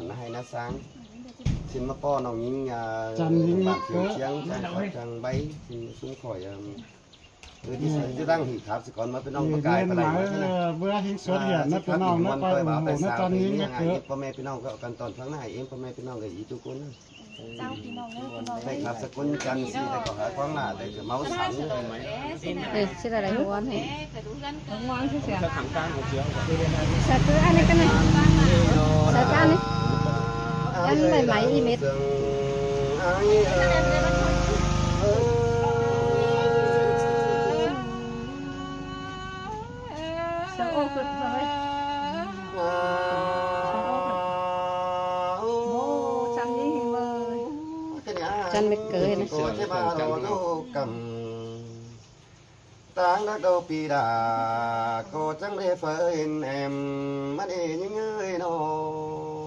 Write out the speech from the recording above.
ນນາໄຮ່ນາຊາງ ຊິມາປ້ອນນ້ອງຍິງ ອ່າ ຈັນຍິງ ບ້ານເຂືອງຊຽງ ຈັນຂອບຈັນໃບ ຊິມາຊຸມຂ້ອຍ ເອີ ເອີ ທີ່ສຸດຢູ່ທາງຫີຂາບສະກ່ອນ ມາພີ່ນ້ອງປະກາຍປະໄລມາ ເອີ ເມື່ອຫິງສວນຫຽນນະ ພີ່ນ້ອງນະ ໄປໂອ້ໂຫນະ ຈັນຍິງນະ ເກີດ ພໍ່ແມ່ພີ່ນ້ອງກໍກັນຕອນທາງໜ້າເອງ ພໍ່ແມ່ພີ່ນ້ອງກໍອີກທຸກຄົນນະ ເຈົ້າ ພີ່ນ້ອງເດີ ພີ່ນ້ອງເດີ ໄດ້ຂາບສະກຸນຈັນສີ ແລ້ວກໍຫາຂອງຫຼ້າ ແລ້ວກໍເມົາສັນເດີ ເອີ ຊິໄດ້ໄດ້ຮວນໃຫ້ ສາທຸ ອັນນີ້ກັນນະ ສາທຸ ອັນນີ້ ອັນໃໝ່ໆ ອີເມັດ ສາໂອ ຂຶ້ນເລີຍ ໂອ້ ຈັນຍິງເລີຍ ຈັນເມັດເກີຍນະ ຕາງນັກເດົາປີດາ ກໍຈັ່ງໄດ້ເຟີເຫັນແອມ ມານີ້ຍິງເອີຍນ້ອງ